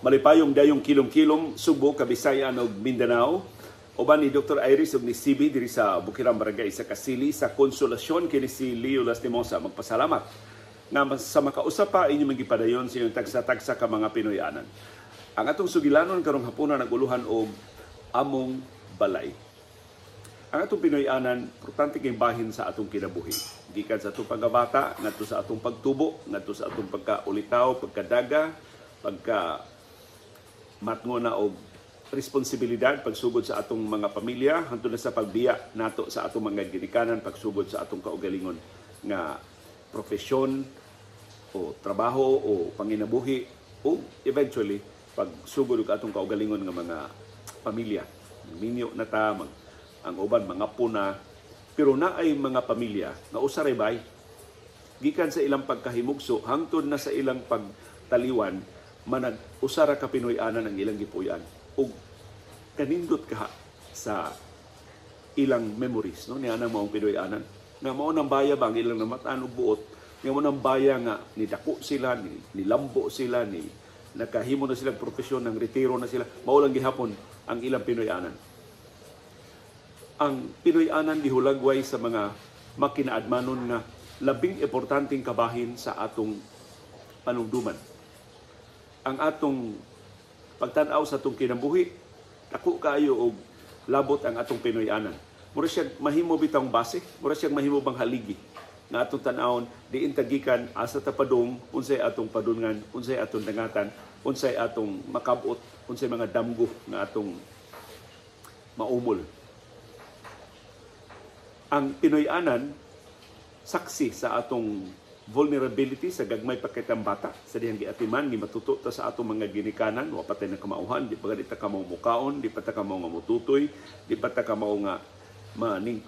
Malipayong dayong kilom-kilom Subo, Kabisayan ug Mindanao. Uban ni Dr. Iris ug ni CB diri sa Bukirang Barangay sa Kasili sa Konsolasyon, kini si Leo Lastimosa magpasalamat nga sa makausap pa inyong gipadayon sa inyong tagsa-tagsa ka mga Pinoyanan. Ang atong sugilanon karong hapuna naguluhan og among balay. Ang atong Pinoyanan, importante kay bahin sa atong kinabuhi. Gikan sa atong pagkabata, ngadto sa atong pagtubo, ngadto sa atong pagkaulitaw, pagkadaga, pagka matngo na og responsibilidad, pagsugod sa atong mga pamilya hangtod na sa pagbiya nato sa atong mga ginikanan, pagsugod sa atong kaugalingon nga profesyon o trabaho o panginabuhi, o eventually pagsugod og atong kaugalingon nga mga pamilya. Minyo na ta, ang uban mga puna, pero naay mga pamilya nga usa ray bay gikan sa ilang pagkahimugso hangtod na sa ilang pagtaliwan, manag usa ra ka Pinoy-anan ang ilang gipuy-an ug kanindot kaha sa ilang memories, no, niana mao ang Pinoy-anan nga mao nang baya ba ang ilang namatan og buot, nga mao nang baya nga nidako sila, ni nilambo sila, ni nakahimo na silang profesyon, ng retiro na sila, mao lang gihapon ang ilang Pinoy-anan. Ang Pinoy-anan gihulagway sa mga makinaadmanon nga labing importanteng kabahin sa atong panumduman. Ang atong pagtan-aw sa atong kinabuhi, dako kaayo og labot ang atong Pinoy-anan. Mura siya mahimo bitang base, mura siya mahimo bang haligi nga atong tan-awon diin tagikan asa ta padung, unsay atong padungan, unsay atong dangatan, unsay atong makabot, unsay mga damgo nga atong maumol. Ang Pinoy-anan saksi sa atong vulnerability sa gagmay pa kitang bata, sa dihang giatiman, gimatuto ta sa atong mga ginikanan, wa pa tay nakamauhan, di pa ganita ka mukaon, di pa ta ka nga mututoy, di pa ta ka nga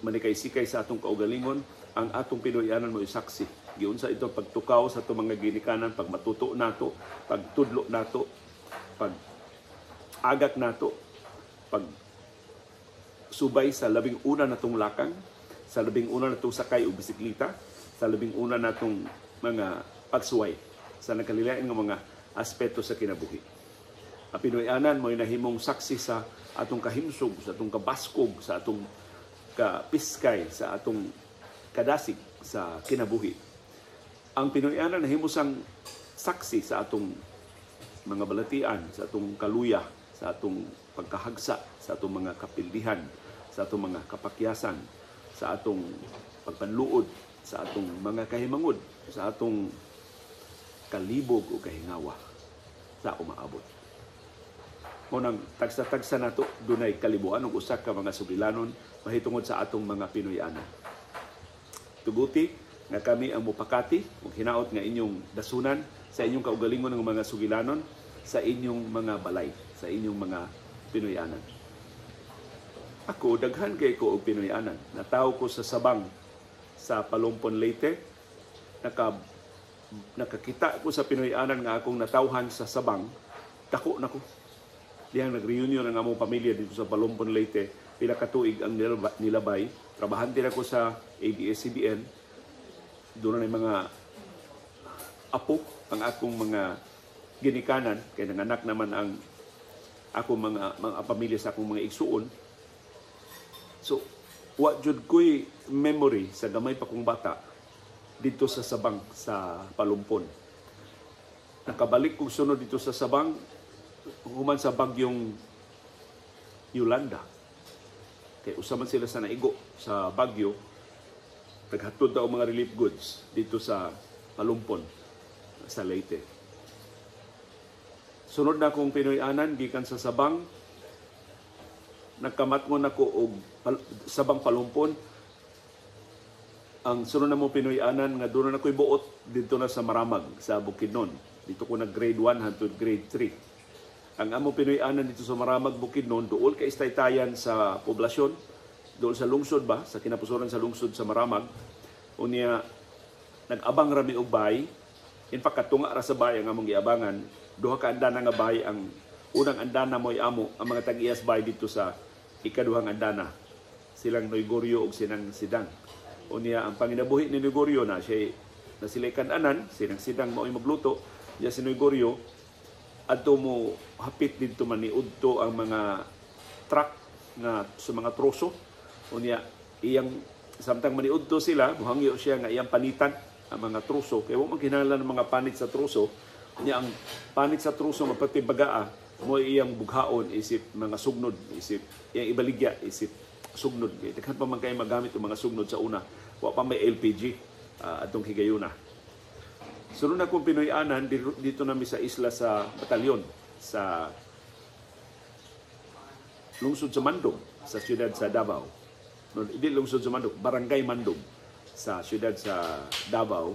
manikay-sikay sa atong kaugalingon. Ang atong Pinoy-anan mo saksi. Giunsa ito pagtukaw sa atong mga ginikanan, pagmatuto nato, pagtudlo nato, pag agak nato, pag subay sa labing una natong lakang, sa labing una natong sakay o bisikleta, sa labing una natong mga pagsuway sa nagkalilain nga mga aspeto sa kinabuhi. Ang Pinoy-anan mo'y nahimong saksi sa atong kahimsog, sa atong kabaskog, sa atong kapiskay, sa atong kadasig sa kinabuhi. Ang Pinoy-anan nahimo sang saksi sa atong mga balatian, sa atong kaluya, sa atong pagkahagsa, sa atong mga kapildihan, sa atong mga kapakyasan, sa atong pagpanluod, sa atong mga kahimangod, sa atong kalibog o kahingawa sa umaabot. Munang tagsa-tagsa nato dunay kalibuan og usa ka mga sugilanon mahitungod sa atong mga Pinoy-anan. Tuguti nga kami ang mupakati ug hinaot nga inyong dasunan sa inyong kaugalingon ng mga sugilanon sa inyong mga balay, sa inyong mga Pinoy-anan. Ako, daghan kay ko og Pinoy-anan. Nataw ko sa Sabang sa Palumpon, Leyte. Nakakita ko sa Pinoy-anan nga akong natawhan sa Sabang. Dako na ko. Dihang nag-reunion ang among pamilya dito sa Palumpon, Leyte. Pila ka tuig ang nilabay. Trabahante na ko sa ABS-CBN. Doon na mga apo ang akong mga ginikanan. Kaya nanganak naman ang akong mga pamilya sa akong mga igsuon. So, wa jud ko'y memory sa gamay pa kong bata dito sa Sabang sa Palumpon. Nakabalik kong sunod dito sa Sabang human sa bagyong Yolanda. Kay usa man sila sa naigo sa bagyo, naghatod daw mga relief goods dito sa Palumpon sa Leyte. Sunod na akong Pinoy-anan gikan sa Sabang, nagkamatngon ako og Sabang Palumpon. Ang sunod na mo Pinoy-anan nga doon na ako'y buot dito na sa Maramag sa Bukidnon. Dito ko nag grade 1 hangtod grade 3. Ang amo Pinoy-anan dito sa Maramag, Bukidnon, duol kay istaytayan sa poblasyon, duol sa lungsod ba, sa kinapusoran sa lungsod sa Maramag. Unya nag-abang rami og bay. In fact, katunga ra sa bay ang among giabangan. Duha ka andana nga bay, ang unang andana mo'y amo, ang mga tag-iyas bay dito sa ikaduhang andana. Silang Noygorio ug sinang Sidang. Unya ang panginabuhi ni Noygorio na siya na sila kananan, sinang Sidang mao'y magluto, niya si Noygorio Adto mo hapit didto maniudto ang mga truck nga sa mga troso. Unya iyang samtang maniudto sila, muhangyo siya nga iyang panitan ang mga troso kay wa man kinahanglan ng mga panit sa troso. Unya ang panit sa troso mapatibagaa mo iyang bughaon isip mga sugnod, isip iyang ibaligya isip sugnod, kay daghan pa man kay magamit og mga sugnod sa una, wa pa may LPG atong higayuna. Sunod na kong Pinoy-anan, dito nami sa isla sa Batalyon sa lungsod sa Mandog sa siyudad sa Davao. No, hindi lungsod sa Mandog, Barangay Mandog sa siyudad sa Davao.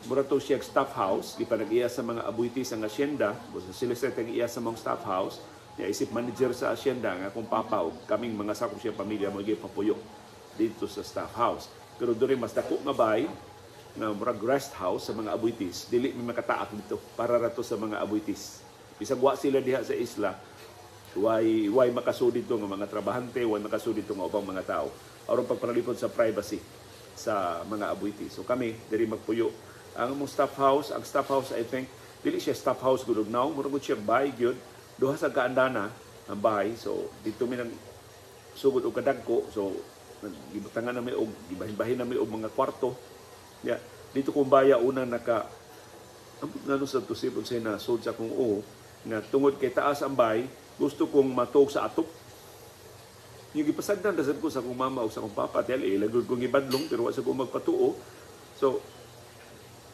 Mura to siya staff house, gipanag-iya sa mga Aboitiz ang asyenda, sa sila sa iya sa mga staff house, niya isip manager sa asyenda nga akong papa og kaming mga sakop siya pamilya mo papuyo dito sa staff house. Pero diri mas dako nga bay nga murag rest house sa mga Aboitiz, dili mi makataak dito, para ra to sa mga Aboitiz. Bisag wa sila diha sa isla, way makasud dito nga mga trabahante, way makasud dito nga ubang mga tao. Aron pagpanalipod sa privacy sa mga Aboitiz. So kami diri magpuyo. Ang among staff house, ang staff house I think dili siya staff house gud now, murag gud siya bahay gyud. Duha sa kaandana ang bahay. So dito mi nang sugod og kadagko. So gibutangan na mi og gibahin-bahin na mi og mga kwarto. Ya, dito kumbaya una naka ambot na no sa tusib unsay na sud sa akong o nga tungod kay taas ang bahay, gusto kong matuog sa atop. Yung gipasagdan dasad ko sa akong mama o sa akong papa, dahil ilagod kong ibadlong pero wa sa kong magpatuo. So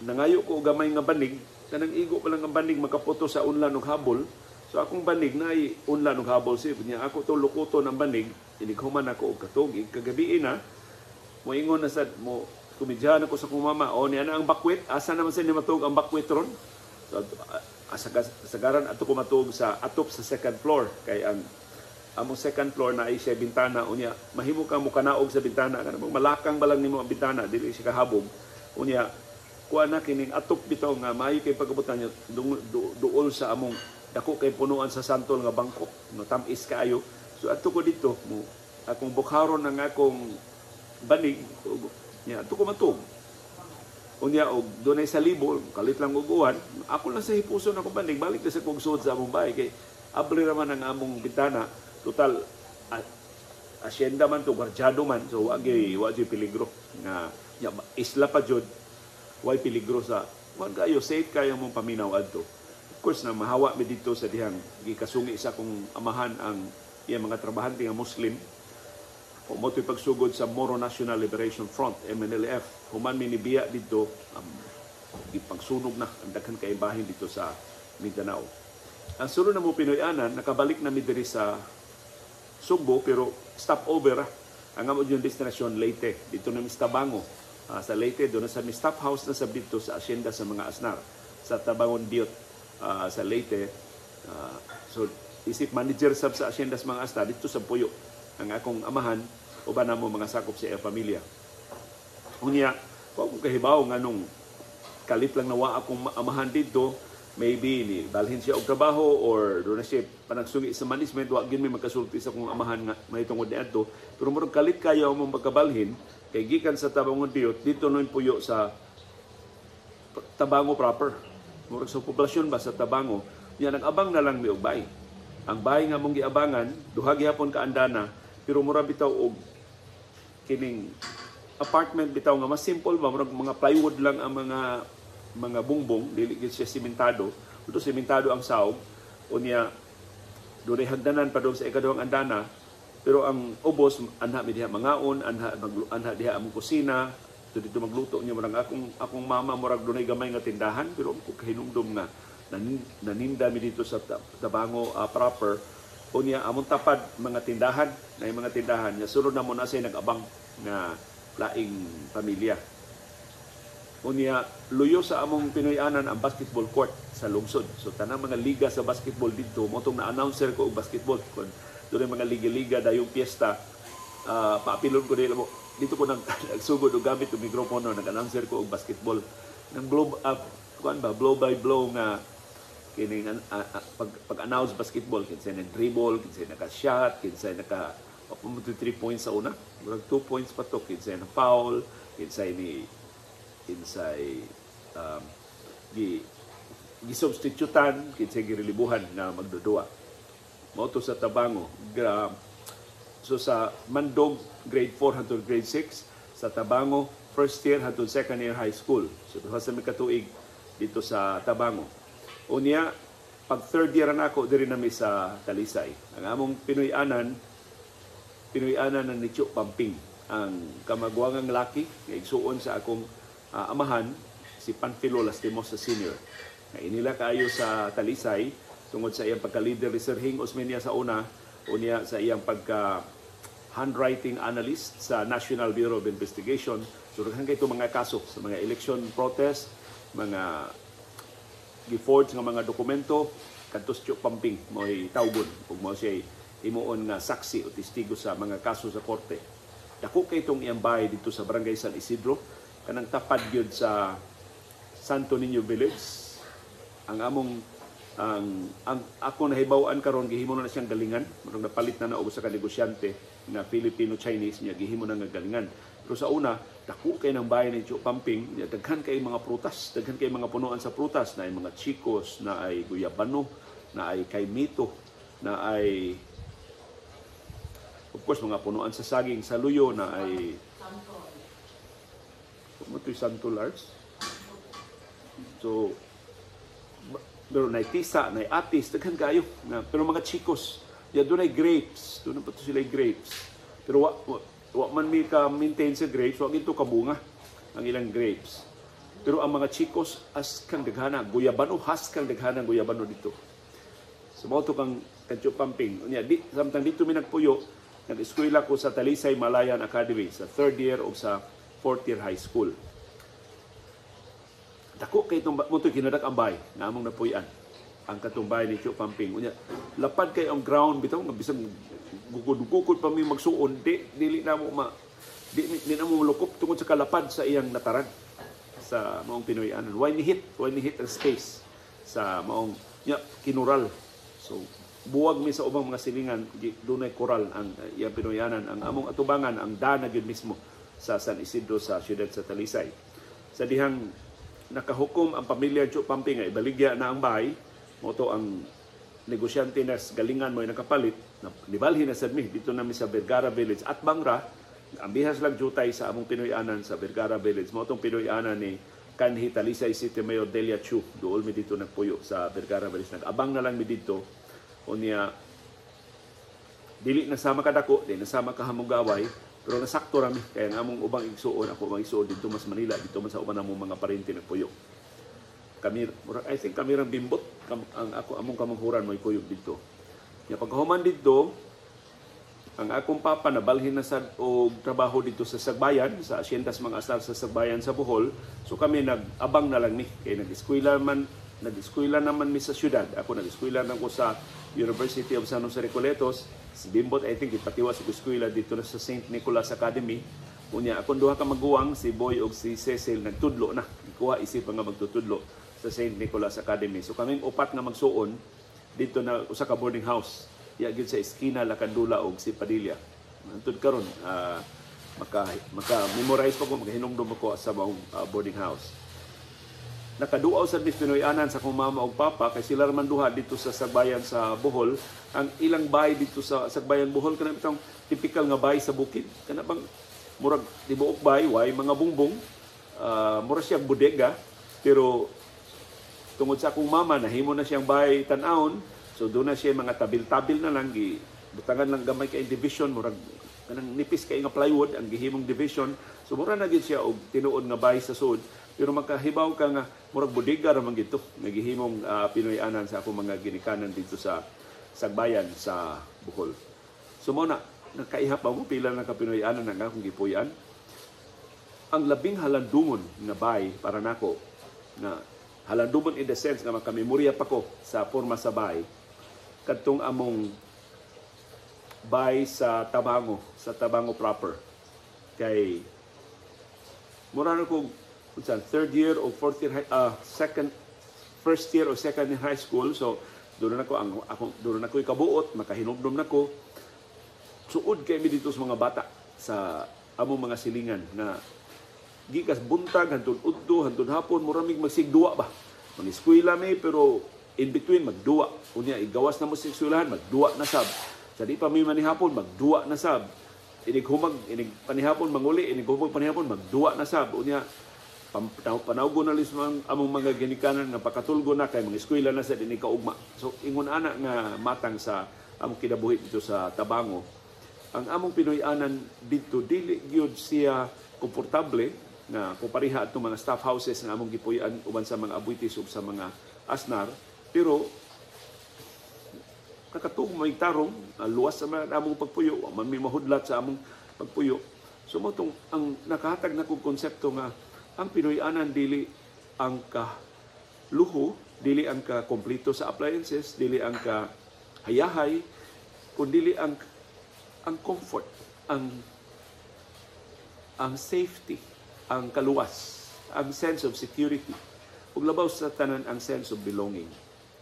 nangayo ko og gamay nga banig, kanang igo pa lang ang banig makaputo sa unlan og habol. So akong banig naay unlan og habol si niya ako to lukuton ang banig, inig human ako og katog kagabi na moingon na sad mo kumidyahan ako sa akong mama, o niya na ang bakwit, asa naman sa ni matuog ang bakwit ron? So sagaran ato ko matuog sa atop sa second floor kay ang among second floor na ay siya bintana. Unya mahimo kang mukanaog sa bintana, kanang malakang ba lang nimo ang bintana, dili siya kahabog. Unya kuha na kining atop bitaw nga maayo kay pagabutan niyo duol sa among dako kay punuan sa santol nga bangko no tam-is kaayo. So adto ko dito mo akong bukharon ang akong banig nya adto ko matuog. Unya og dunay sa libo kalit lang og uwan, ako lang sa hipuson akong banig, balik na sa kong suod sa among bahay kay abri ra man ang among bintana. Total asyenda man to, gwardyado man, so wa gyud peligro nga nya, isla pa jud, way peligro sa kuan kayo, safe kayo mong paminaw adto. Of course na mahawa mi dito sa dihang gikasungi sa akong amahan ang iyang mga trabahante nga Muslim. O mo to'y pagsugod sa Moro National Liberation Front, MNLF. Human mi nibiya dito, gipagsunog na ang daghan kay bahin dito sa Mindanao. Ang sunod na mo Pinoy-anan, nakabalik na mi diri sa Sugbo pero stop over. Ang amo yung destinasyon Leyte. Dito na mi sa Tabango. Sa Leyte, doon na sa mi staff house na sa dito sa asyenda sa mga Asnar. Sa Tabangon Diot sa Leyte. So isip manager sab sa asyenda sa mga Asnar dito sa Puyo. Ang akong amahan uban namo mga sakop sa iyang pamilya. Unya, wa ko kahibaw nganong kalit lang nawa akong amahan dito, maybe ni balhin siya og trabaho or doon na siya panagsungi sa management, wa gyud mi magkasulti sa akong amahan nga mahitungod niadto. Pero murag kalit kayo among pagkabalhin kay gikan sa Tabangon Diot dito noon puyo sa Tabango proper. Murag sa poblasyon ba sa Tabango, nya nag-abang na lang mi og bay. Ang bay nga mong giabangan, duha gihapon ka andana, pero mura bitaw og kining apartment bitaw nga mas simple ba, murag mga plywood lang ang mga bungbong, dili gid siya simentado. Uto simentado ang saog. Unya dunay hagdanan pa doon sa ikaduhang andana, pero ang ubos anha mi diha mangaon, anha diha among kusina, dito magluto niya murag akong mama murag dunay gamay nga tindahan, pero ko kahinumdum nga naninda mi dito sa Tabango proper. Unya among tapad mga tindahan, na yung mga tindahan nya sulod na mo na siya nag-abang nga laing pamilya. Unya luyo sa among Pinoy-anan ang basketball court sa lungsod. So tanang mga liga sa basketball dito, motong na-announcer ko og basketball kun dunay mga liga-liga dayong piyesta, paapilon ko dili mo dito ko nagsugod og gamit og mikropono, nag-announcer ko og basketball nang blow up kuan ba, blow by blow nga kining pag-announce basketball, kinsay nag dribble, kinsay naka-shot, kinsay naka 3 points sa una, murag 2 points pa to, kinsay na foul, kinsay ni kinsay gi gisubstitutan, kinsay girelibuhan nga magdudua. Mao to sa Tabango. So sa Mandog, grade 4 hangtod grade 6, sa Tabango, first year hangtod second year high school. So duha sa mi katuig dito sa Tabango. Unya, pag third year na ako, diri nami sa Talisay. Ang among Pinoy-anan, Pinoy-anan na ni Chu Pamping, ang kamagwangang laki, nga igsuon sa akong amahan, si Panfilo Lastimosa Sr. Nga inila kaayo sa Talisay, tungod sa iyang pagka-leader ni Sir Hing Osmeña sa una, unya sa iyang pagka handwriting analyst sa National Bureau of Investigation. So daghan kay mga kaso sa mga election protest, mga gi-forge nga mga dokumento, kadto si Chu Pamping mo'y tawgon ug mao siya himuon nga saksi o testigo sa mga kaso sa korte. Dako kay itong iyang bahay dito sa Barangay San Isidro, kanang tapad gyud sa Santo Niño Village. Ang among ang ako nahibaw-an karon, gihimo na siyang galingan, murag napalit na na og sa ka negosyante na Filipino-Chinese niya, gihimo na nga galingan. Pero sa una, dako kay ng bahay ni Chu Pamping, niya, daghan kay mga prutas, daghan kay mga punuan sa prutas, na ay mga chicos, na ay guyabano, na ay kaimito, na ay of course mga punuan sa saging, sa luyo, na ay mo to'y Santo Lars. So pero nay tisa, nay atis, daghan kayo. Na, pero mga chicos, ya doon ay grapes, doon pa to sila grapes. Pero wa man mi ka maintain sa grapes, wa gito kabunga ang ilang grapes. Pero ang mga chicos as kang daghana, guyabano, has kang daghana guyabano dito. So mao to kang Chu Pamping. Unya di samtang dito mi nagpuyo, nag-eskwela ko sa Talisay Malayan Academy sa third year o sa fourth year high school. Dako kay itong mo kinadak ang bay nga among napuy-an, ang katong bay ni Chu Pamping. Unya lapad kay ang ground bitaw nga bisag gukod-gukod pa mi magsuon, di dili na mo ma di, di na mo mulukop tungod sa kalapad sa iyang nataran sa maong Pinoy-anan. Why ni hit ang space sa maong nya kinural. So buwag mi sa ubang mga silingan, dunay koral ang iyang Pinoy-anan. Ang among atubangan ang dana gyud mismo sa San Isidro sa siyudad sa Talisay. Sa dihang nakahukom ang pamilya Chu Pamping nga ibaligya na ang bahay, mo to ang negosyante na galingan mo ay nakapalit, nibalhin na sad mi dito nami sa Vergara Village at Bangra, ang bihas lang jutay sa among Pinoy-anan sa Vergara Village. Mo tong Pinoy-anan ni kanhi Talisay City Mayor Delia Chu. Duol mi dito nagpuyo sa Vergara Village. Nag-abang na lang mi dito. Unya dili na sama kadako, di na sama kahamugaway, pero nasakto rami kaya ang among ubang igsuon, ako ubang igsuon dito mas Manila, dito man sa uban namong mga parente nagpuyo. Kami, I think kami rang bimbot ang ako among kamanghuran mo'y kuyog dito. Nya pagkahuman dito, ang akong papa nabalhin na sad og trabaho dito sa Sagbayan, sa asyenda sa mga asar sa Sagbayan sa Bohol. So kami nag-abang na lang mi kay nag-eskwela naman mi sa syudad. Ako nag-eskwela na ko sa University of San Jose Recoletos. Si Bimbot, I think, ipatiwa sa eskwela dito na sa St. Nicholas Academy. Unya, akong duha ka maguwang, si Boy ug si Cecil, nagtudlo na. Ikuha isip nga magtutudlo sa St. Nicholas Academy. So kaming upat nga magsuon dito na usa ka boarding house. Ya gyud sa eskina Lakandula og si Padilla. Antud karon maka memorize pa ko, makahinumdum ako sa maong boarding house. Nakaduaw sa mis Pinoy-anan sa akong mama ug papa kay sila man duha dito sa Sagbayan sa Bohol. Ang ilang bahay dito sa Sagbayan Bohol kana bitong tipikal nga bahay sa bukid, kana bang murag tibuok bahay way mga bungbong, mura siyang bodega, pero tungod sa akong mama nahimo na siyang bahay tan-awon, so doon na siya mga tabil-tabil na lang, gi butangan lang gamay kay division, murag kanang nipis kay nga plywood ang gihimong division, so mura na gyud siya og tinuod nga bahay sa sud. Pero makahibaw ka nga murag bodega ra man gito nagihimong Pinoy-anan sa akong mga ginikanan dito sa Sagbayan sa Bohol. So mao na nakaihap mo pila na ka Pinoy-anan ang akong gipuy-an. Ang labing halandumon nga bay para nako, na halandumon in the sense nga makamemorya pa ko sa porma sa bay, kadtong among bay sa Tabango proper. Kay mura na kog unsa, third year o fourth year, second, first year o second year high school. So doon na ko ang ako, doon na ko kabuot, makahinumdum na ko. Suod kay mi dito sa mga bata sa among mga silingan na gikas buntag hantod udto hantod hapon, muramig magsigduwa ba. Mag-eskwela mi, pero in between magduwa. Unya igawas na mo sa eskwelahan, magduwa na sab. Sa di pa mi manihapon, magduwa na sab. Inig humag, inig panihapon manguli, inig humag panihapon magduwa na sab. Unya panawgo na lis among mga ginikanan nga pakatulgo na kay mga eskwela na sa dinhi kaugma. So ingon ana nga matang sa among kinabuhi dito sa Tabango. Ang among Pinoy-anan didto dili gyud siya komportable nga kumpariha atong mga staff houses nga among gipuy-an uban sa mga Aboitiz ug sa mga Aznar, pero nakatug may tarong, luwas sa mga among pagpuyo, wa man may mahudlat sa among pagpuyo. So mao tong ang nakahatag na kong konsepto nga ang Pinoy-anan dili ang ka luho, dili ang ka kompleto sa appliances, dili ang ka hayahay, kundi ang comfort, ang safety, ang kaluwas, ang sense of security. Ug labaw sa tanan, ang sense of belonging.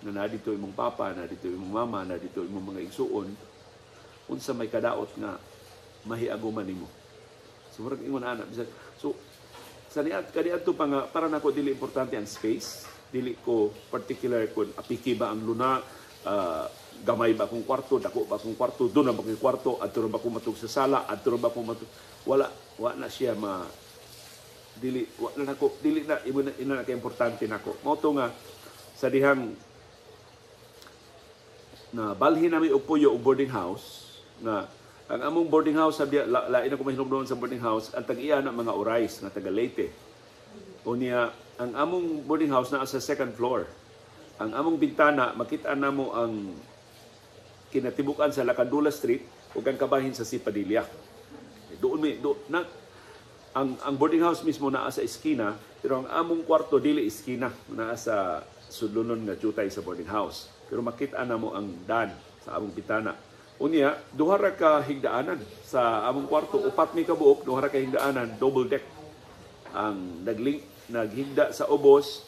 Na naa dito imong papa, naa dito imong mama, naa dito imong mga igsuon, unsa may kadaot nga mahiaguman nimo. So murag ingon ana bisan. So sa niat kaniadto pa nga para nako dili importante ang space, dili ko particular kung apiki ba ang luna, gamay ba akong kwarto, dako ba akong kwarto, doon na ba akong kwarto, adto ra ba akong matug sa sala, adto ra ba akong matug, wala, wa na siya ma dili, wa na nako, dili na imo na ina na ka importante nako. Mao to nga sa dihang na balhin nami og puyo og boarding house, nga ang among boarding house sabi lain ako mahinumduman sa boarding house, ang tag-iya na mga Orais nga taga Leyte. Unya ang among boarding house naa sa second floor. Ang among bintana makita namo ang kinatibukan sa Lakandula Street ug ang kabahin sa C. Padilla. Doon mi do, na ang boarding house mismo naa sa eskina, pero ang among kwarto dili eskina, naa sa sudlonon nga jutay sa boarding house. Pero makita namo ang dan sa among bintana. Unya, duha ra ka higdaanan sa among kwarto, upat mi kabuok, duha ra ka higdaanan, double deck. Ang naglink naghigda sa ubos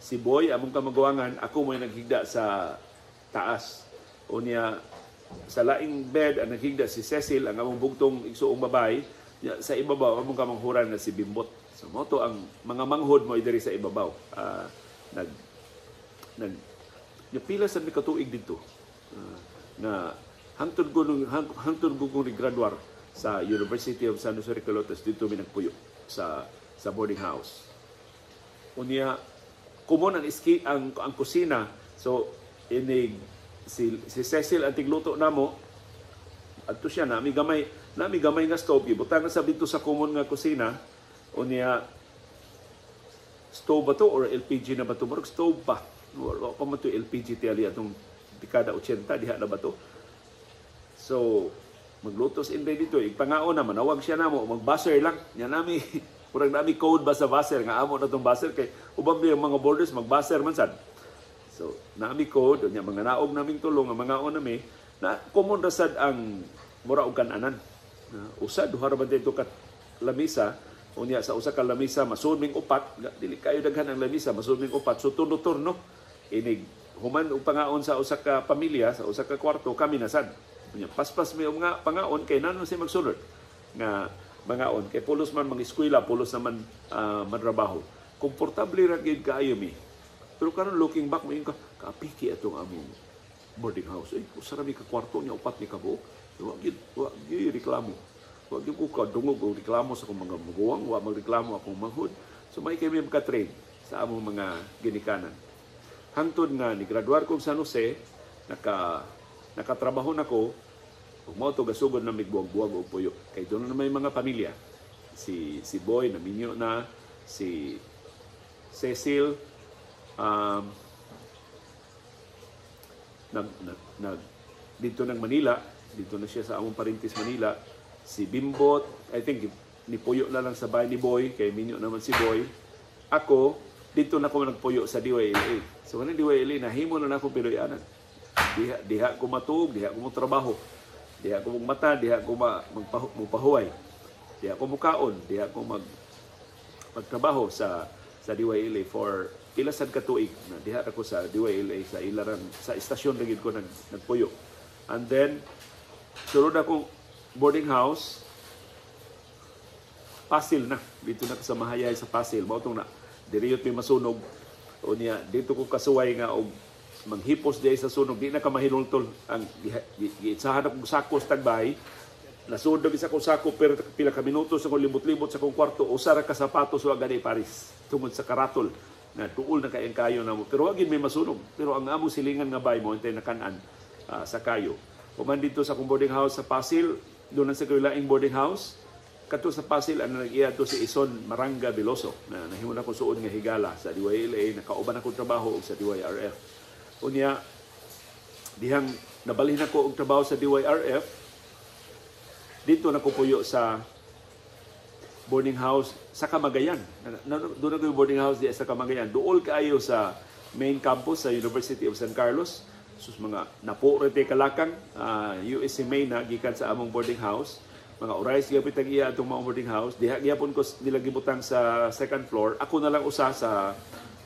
si Boy, among kamaguwangan, ako mo'y naghigda sa taas. Unya sa laing bed ang naghigda si Cecil, ang among bugtong igsuong babae, sa ibabaw among kamanghuran na si Bimbot. So mao to ang mga manghod mo diri sa ibabaw. Nag nag yung pila sa mi katuig didto. Na hangtod ko nung graduar sa University of San Jose Recoletos, dito mi nagpuyo sa boarding house. Unya kumon ang iski ang kusina. So inig si Cecil ang tigluto namo, adto siya, nami gamay nga stove, gibutang sa dito sa common nga kusina. Unya stove ba to or LPG na ba to? Murag stove pa. Wala pa man to LPG tiyali atong dekada 80 diha na ba to. So magluto sa Inday dito, igpangaon na, manawag siya namo, mag-buzzer lang. Nya nami murag nami code ba sa buzzer nga amo na tong buzzer kay uban ba yung mga boarders mag-buzzer man sad. So nami code, unya mga naog naming tulong nga mangaon nami na common ra sad ang mura og kananan. Usa duha ra ba dito ka lamisa, unya sa usa ka lamisa masud ming upat, dili kayo daghan ang lamisa, masud ming upat, so turno-turno inig human og pangaon sa usa ka pamilya sa usa ka kwarto, kami na sad. Unya paspas mi og nga pangaon kay nano si magsunod nga mangaon kay pulos man mga eskwela, pulos naman manrabaho. Komportable ra gyud kaayo mi. Pero karon, looking back, moingon ka, kaapiki atong among boarding house. Eh, usa ra mi ka kwarto nya upat mi ka buok. Wa gyud reklamo. Wa gyud ko kadungog og reklamo sa akong mga maguwang, wa magreklamo akong manghud. So may kami maka-train sa among mga ginikanan. Hangtod nga ni graduar kog San Jose, nakatrabaho na ko, ug mao to gasugod na migbuwag-buwag og puyo. Kay doon na may mga pamilya. Si Boy naminyo na, si Cecil nag, nag, nag dito ng Manila, dito na siya sa among Parintis Manila. Si Bimbot, I think nipuyo na lang sa bahay ni Boy, kay minyo naman si Boy. Ako, dito na ako nagpuyo sa DYLA. So kanang DYLA, nahimo na nako Pinoyanan. Diha, diha ko matuog, diha ko mo trabaho. Diha ko mata, diha ko magpahuway. Diha ko mukaon, diha ko magtrabaho sa DYLA for pila sad ka tuig na diha ako sa DYLA sa ilaran sa istasyon ra gid ko nagpuyo. And then sunod akong boarding house, Pasil na. Dito na ko sa Mahayay sa Pasil. Mao tong na diriyot may masunog. Unya dito ko kasuway nga og manghipos diay sa sunog, di na ka mahinultol ang giitsahan akong sako sa tagbay. Nasudog isa kong sako, pero pila ka minuto sa akong libot-libot sa akong kwarto, usa ra ka sapatos wa gani paris tungod sa karatol na duol na kayang kayo namo. Pero wa may masunog, pero ang among silingan nga bay mo antay nakan-an sa kayo. Human dito sa akong boarding house sa Pasil, doon sa laing boarding house kato sa Pasil, ang nag-iya to si Ison Maranga Veloso na nahimo na ko suod nga higala sa DYLA, nakauban akong trabaho og sa DYRF. Unya dihang nabalhin ako og trabaho sa DYRF, dito na ko puyo sa boarding house sa Kamagayan. Doon na ko yung boarding house diya sa Kamagayan. Duol kaayo sa main campus sa University of San Carlos. Sus, mga napo ra kalakang USC main na gikan sa among boarding house. Mga orais gyapon tag iya atong mga boarding house. Diha gyapon ko nila gibutang sa second floor. Ako na lang usa sa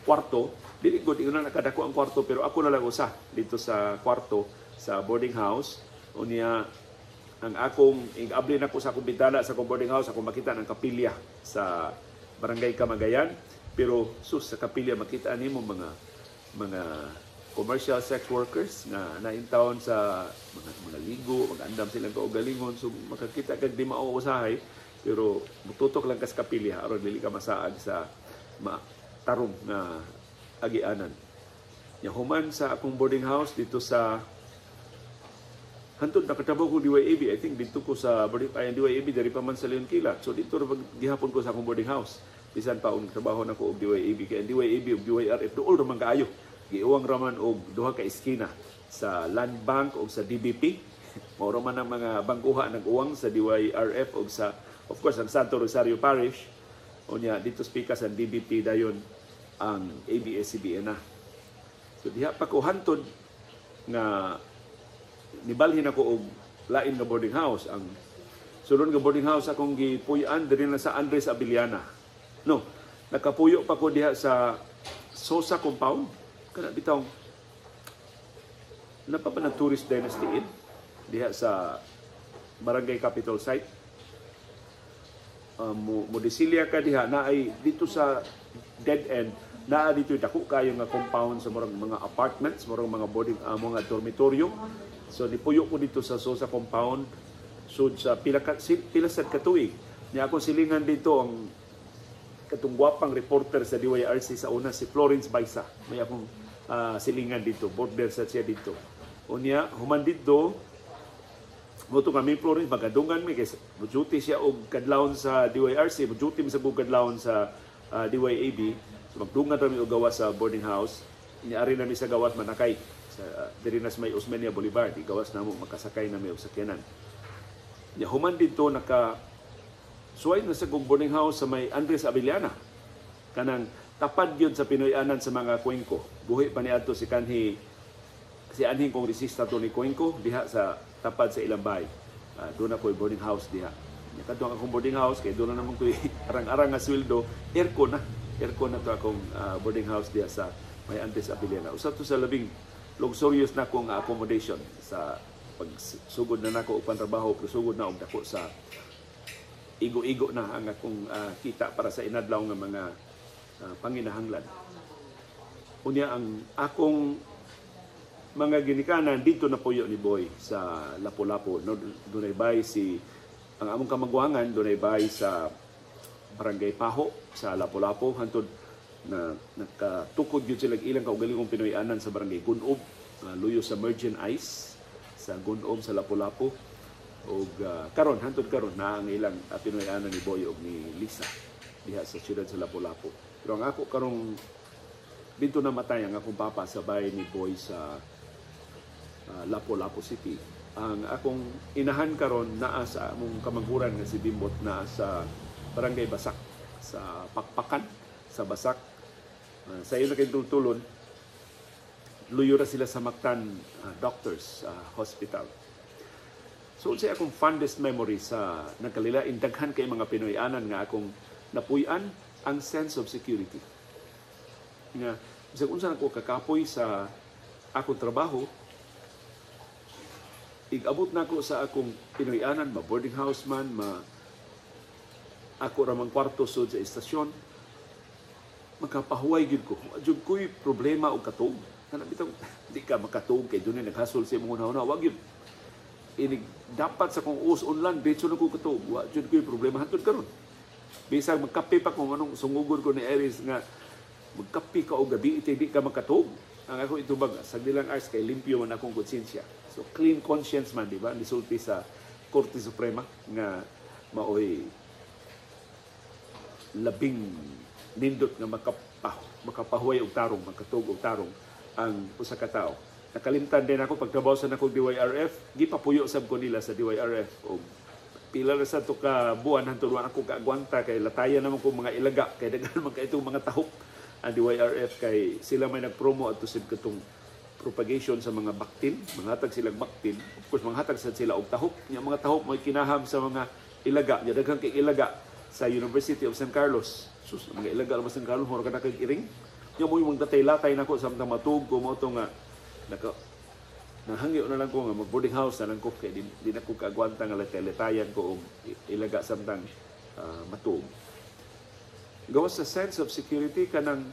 kwarto. Dili gud ingon na nakadako ang kwarto, pero ako na lang usa dito sa kwarto sa boarding house. Unya ang akong igabli nako sa akong bintana sa akong boarding house, akong makita ng kapilya sa Barangay Kamagayan. Pero sus, sa kapilya makita nimo mga commercial sex workers nga naintawon sa mga ligo, mag-andam silang kaugalingon. So makakita kag di mao usahay, pero mututok lang ka sa kapilya aron dili ka masaag sa tarong nga agianan. Nya human sa akong boarding house dito sa hantod nakatrabaho ko DYAB, I think dito ko sa boarding ay DYAB diri pa man sa Leon Kilat. So dito ra gihapon ko sa akong boarding house. Bisan pa og trabaho nako og DYAB, kay ang DYAB ug DYRF duol ra man kaayo. Giuwang ra man og duha ka eskina sa Land Bank ug sa DBP. Mao ra man ang mga bangkuha nag-uwang sa DYRF ug sa, of course, ang Santo Rosario Parish. Unya dito speaker sa DBP, dayon ang ABS-CBN na. So diha pa ko hantod nga nibalhin ako og lain nga boarding house. Ang sulod nga boarding house akong gipuy-an diri na sa Andres Abiliana. No, nakapuyo pa ko diha sa Sosa compound. Kana bitaw napa pa ng Tourist Dynasty Inn diha sa Barangay Capitol site. Mo mo ka diha na ay dito sa dead end naa dito dako kayo nga compound sa murag mga apartments, murag mga boarding, mga dormitoryo. So nipuyo ko dito sa Sosa compound sud sa pila sad ka tuig. Nya ako silingan dito ang katong gwapang reporter sa DYRC sa una, si Florence Baisa. May akong silingan dito, border sa siya dito. Unya human dito mo to kami Florence, magadungan mi kay mo duty siya og kadlawon sa DYRC, mo duty mi sa kadlawon sa DYAB. So magdungan ra mi og gawas sa boarding house. Niari na mi sa gawas manakay sa diri na sa may Osmeña Boulevard. Igawas namo, makasakay na mi og sakyanan. Nya human dito naka suway na sa kong boarding house sa may Andres Abellana. Kanang tapad yun sa Pinoy-anan sa mga Cuenco. Buhi pa niadto si kanhi si anhing kongresista Tony Cuenco diha sa tapad sa ilang bahay. Doon ako boarding house diha. Nya kadto ang akong boarding house kay doon na naman ko'y arang-arang nga sweldo, aircon na. Aircon na to akong boarding house diha sa may Andres Abellana. Usa to sa labing luxurious na akong accommodation sa pagsugod na nako og pantrabaho, pero sugod na og dako sa igo-igo na ang akong kita para sa inadlaw nga mga panginahanglan. Unya ang akong mga ginikanan dito na puyo ni Boy sa Lapu-Lapu. No, dunay bay si ang among kamagwangan, dunay bay sa Barangay Paho sa Lapu-Lapu, hantod na nakatukod gyud sila ilang kaugalingong Pinoy-anan sa Barangay Gunob, luyo sa Mergin Ice sa Gunob sa Lapu-Lapu. Og karon, hantod karon na ang ilang Pinoy-anan ni Boy og ni Lisa diha sa siyudad sa Lapu-Lapu. Pero ang ako karong dito namatay ang akong papa sa bahay ni Boy sa Lapu-Lapu City. Ang akong inahan karon naa sa among kamanghuran nga si Bimbot, naa sa Barangay Basak sa Pakpakan sa Basak. Sa iyo na kay tultulon, luyo ra sila sa Mactan Doctors Hospital. So unsay akong fondest memory sa nagkalilain daghan kay mga Pinoy-anan nga akong napuy-an, ang sense of security. Nga bisag unsa nako kakapoy sa akong trabaho, igabot nako sa akong Pinoy-anan, ma boarding house man, ma ako ra mang kwarto sud sa istasyon, Makapahuway gyud ko. Wa jud ko'y problema og katuog. Kana bitaw di ka makatuog kay dunay naghasol sa imong hunahuna, wa gyud. Inig dapat sa kong us unlan, diretso na ko katuog. Wa jud ko'y problema hantod karon. Bisag magkape pa ko, manong sungugon ko ni Iris nga magkape ka og gabi iti di ka makatuog. Ang ako itubag sa nilang hours kay limpyo man akong konsensya. So clean conscience man, di ba? Nisulti sa Korte Suprema nga maoy labing nindot nga makapahuway og tarong, makatuog og tarong ang usa ka tawo. Nakalimtan din ako pagtrabaho sa nako DYRF, gipapuyo sab ko nila sa DYRF og pila ra sa to ka buwan hantod wa ako kaagwanta kay latayan naman ko mga ilaga kay daghan man kay itong mga tahop ang DYRF kay sila may nagpromo adto sa katong propagation sa mga baktin, manghatag silang baktin. Of course, manghatag sad sila og tahop. Nya mga tahop may kinaham sa mga ilaga. Nya daghan kay ilaga sa University of San Carlos. Sus, mga ilaga sa San Carlos, mura ka na kag iring. Nya mo yung latay-latay nako samtang matuog ko mo to nga naka nahangyo na lang ko nga mag boarding house na lang ko kay di na ko kaagwanta nga latay-latayan ko og ilaga samtang matuog. Gawas sa sense of security, kanang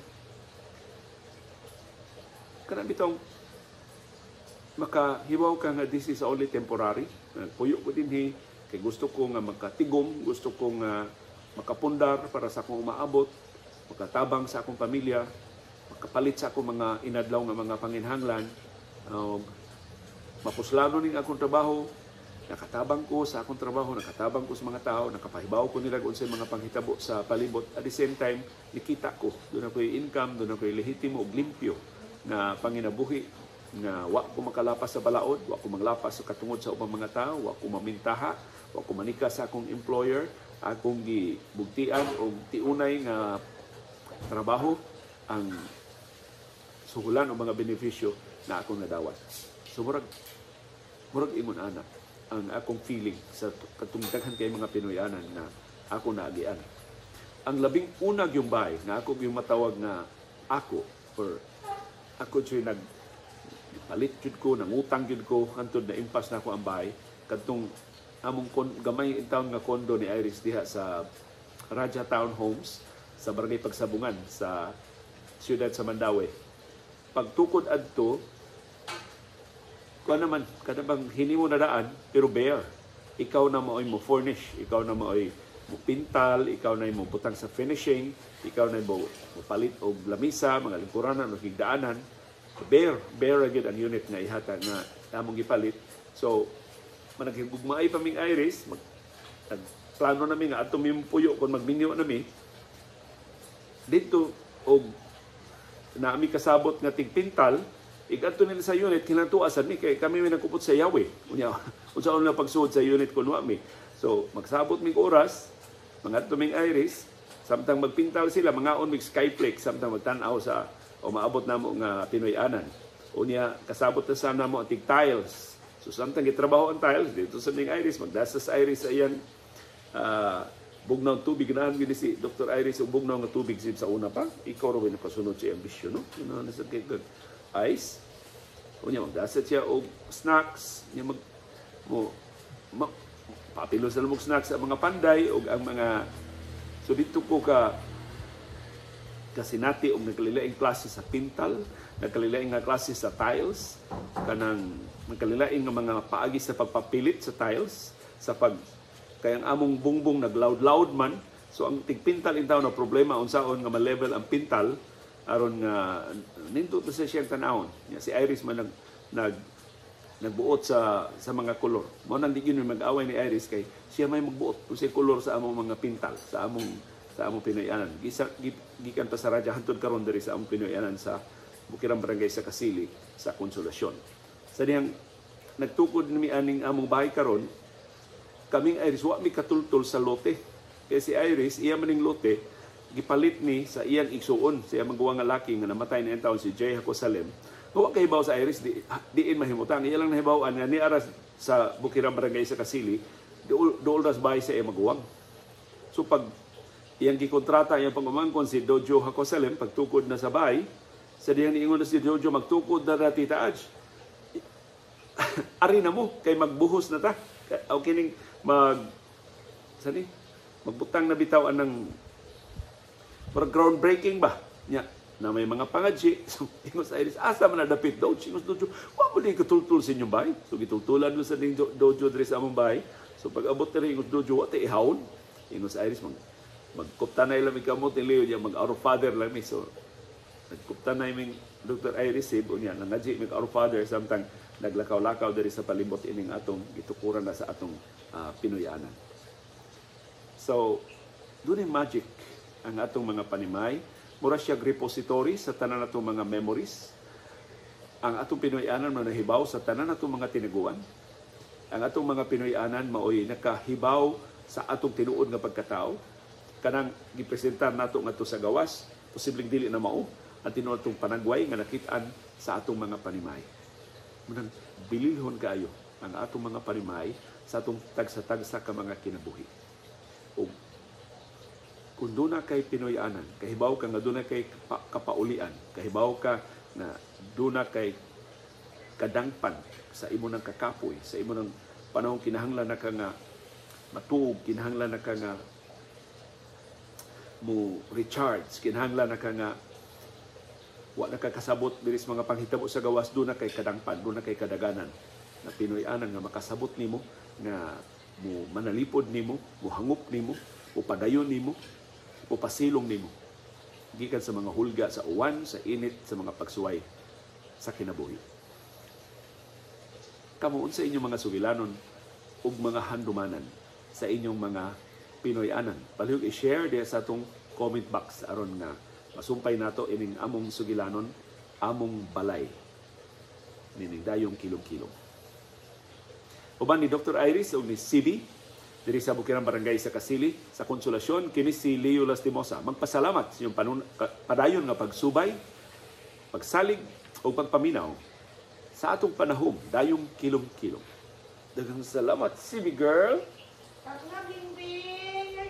bitong makahibaw ka nga this is only temporary. Puyo ko dinhi kay gusto ko nga makatigom, gusto ko nga makapundar para sa akong umaabot, makatabang sa akong pamilya, makapalit sa akong mga inadlaw nga mga panginhanglan, mapuslano ning akong trabaho, nakatabang ko sa akong trabaho, nakatabang ko sa mga tao, nakapahibaw ko nila kung unsay mga panghitabo sa palibot. At the same time, nikita ko, doon ako'y income, doon ako'y lehitimo ug limpyo na panginabuhi nga wa ko makalapas sa balaod, wa ko manglapas sa katungod sa ubang mga tao, wa ko mamintaha, wa ko manika sa akong employer, akong gibugtian og tiunay nga trabaho ang suhulan o mga benepisyo na akong nadawat. So murag ingon ana ang akong feeling sa katong daghan kay mga Pinoyanan na ako naagian. Ang labing unag yung bahay na ako yung matawag na ako or ako jud nag palit jud ko, nangutang jud ko hantod na impas na ako ang bahay kadtong among gamay in town nga kondo ni Iris diha sa Raja Town Homes sa Barangay Pagsabungan sa siyudad sa Mandaue. Pagtukod adto, kuan naman, kada bang hinimo na daan, pero bare. Ikaw na maoy mo furnish, ikaw na maoy mo pintal, ikaw na mo butang sa finishing, ikaw na mo palit og lamisa, mga lingkuranan o higdaanan. Bare, bare gyud ang unit nga ihatag nga among gipalit. So, managhigugmaay pa ming Iris, nagplano nami nga adto mi puyo kung magminyo nami dito og naami kasabot nga tigpintal, igadto nila sa unit, kinantua sad mi kay kami may nagkupot sa yawe. Unya, unsa na pagsuod sa unit kun wa mi. So, magsabot mig oras, mangadto ming Iris, samtang magpintal sila, mangaon mig Skyflake samtang magtan-aw sa o maabot namo nga Pinoy-anan. Unya, kasabot na sa namo ang tig tiles. So, samtang gitrabaho ang tiles, dito sa ming Iris, magdasa sa Iris sa iyang bugnaw tubig. Ganahan gyud si Dr. Iris og bugnaw nga tubig sa una pa. Ikaw ra nakasunod sa iyang bisyo, no? Ganahan na sa kay ice. Unya magdasa siya og snacks, nya mag mo ma, papilo sa lamog snacks sa mga panday og ang mga. So dito ko ka kasinati og nagkalilaing klase sa pintal, nagkalilaing nga klase sa tiles, kanang nagkalilaing nga mga paagi sa pagpapilit sa tiles, sa pag kay ang among bungbong nagloud-loud man, so ang tigpintal in taon na problema unsaon nga ma-level ang pintal aron nga nindot na sa siyang tan-awon. Si Iris man nag, nag nagbuot sa mga kolor. Mao nang di gyud mag-away ni Iris kay siya may magbuot unsay kolor sa among mga pintal, sa among Pinoy-anan. Gikan pa sa Raja hantod karon diri sa among Pinoy-anan sa Bukirang Barangay sa Kasili sa Konsolasyon. Sa dihang nagtukod nimi aning among bahay karon, kaming Iris wa mi katultol sa lote. Kay si Iris, iya maning lote gipalit ni sa iyang igsuon, sa iyang maguwang nga laki nga namatay na taon si Jay Jacosalem. Wa kay hibaw sa Iris di, diin mahimutang. Iya lang nahibaw-an nga ni aras sa Bukirang Barangay sa Kasili, duol ras bahay sa iyang maguwang. So pag iyang gikontrata iyang pangumangkon si Dojo Jacosalem, pagtukod na sa bahay, sa dihang niingon na si Jojo, magtukod na ra, Tita Aj. Ari na mo kay magbuhos na ta. O kining mag sani magbutang na bitaw anang murag groundbreaking ba Nya, na may mga pangadji. So, ingon sa Iris, "Asa man na dapit dojo?" Ingon sa dojo, "Wa mo din katultul sa inyong bahay." So, gitultulan mo sa ding dojo diri sa among bahay. So, pag abot diri, ingon sa dojo, "Wa tay ihawon." Ingon sa Iris, magkuptanay lang mi kamot ni Leo, mag Our Father lang mi. So, nagkuptanay ming Dr. Iris Sib, unya, nangadji mig Our Father samtang naglakaw-lakaw diri sa palibot ining atong gitukuran na sa atong Pinoyanan. So, doon yung magic ang atong mga panimay. Mura siya repository sa tanan natong mga memories. Ang atong Pinoyanan mo nahibaw sa tanan natong mga tinaguan. Ang atong mga Pinoyanan maoy nakahibaw sa atong tinuod nga pagkatao. Kanang gipresentar nato ngadto sa gawas, posibleng dili na mao ang tinuod atong panagway nga nakit-an sa atong mga panimay. Munang bililhon kaayo ang atong mga panimay sa atong tagsa-tagsa ka mga kinabuhi. Ug kung doon kay Pinoyanan, kahibaw ka nga doon kay kapaulian, kahibaw ka na doon kay kadangpan sa imo ng kakapoy, sa imo ng panahon kinahanglan na ka nga matuog, kinahanglan na ka nga mo recharge, kinahanglan na ka nga wa na ka kasabot diri sa mga panghitabo sa gawas, doon na kay kadangpan, doon na kay kadaganan na Pinoyanan nga makasabot nimo, nga mo manalipod nimo, mo hangop nimo, mo padayon nimo, o pasilong nimo gikan sa mga hulga sa uwan, sa init, sa mga pagsuway sa kinabuhi. Kamo, unsa inyong mga sugilanon ug mga handumanan sa inyong mga Pinoy-anan? Palihog i-share diya sa atong comment box aron nga masumpay nato ining among sugilanon, among balay nining dayong kilom-kilom. Uban ni Dr. Iris ug ni CB diri sa Bukirang Barangay sa Kasili sa Konsolasyon, kini si Leo Lastimosa magpasalamat sa inyong padayon nga pagsubay, pagsalig o pagpaminaw sa atong panahom dayong kilom-kilom. Daghang salamat, CB girl. Tatlo, Bingbing.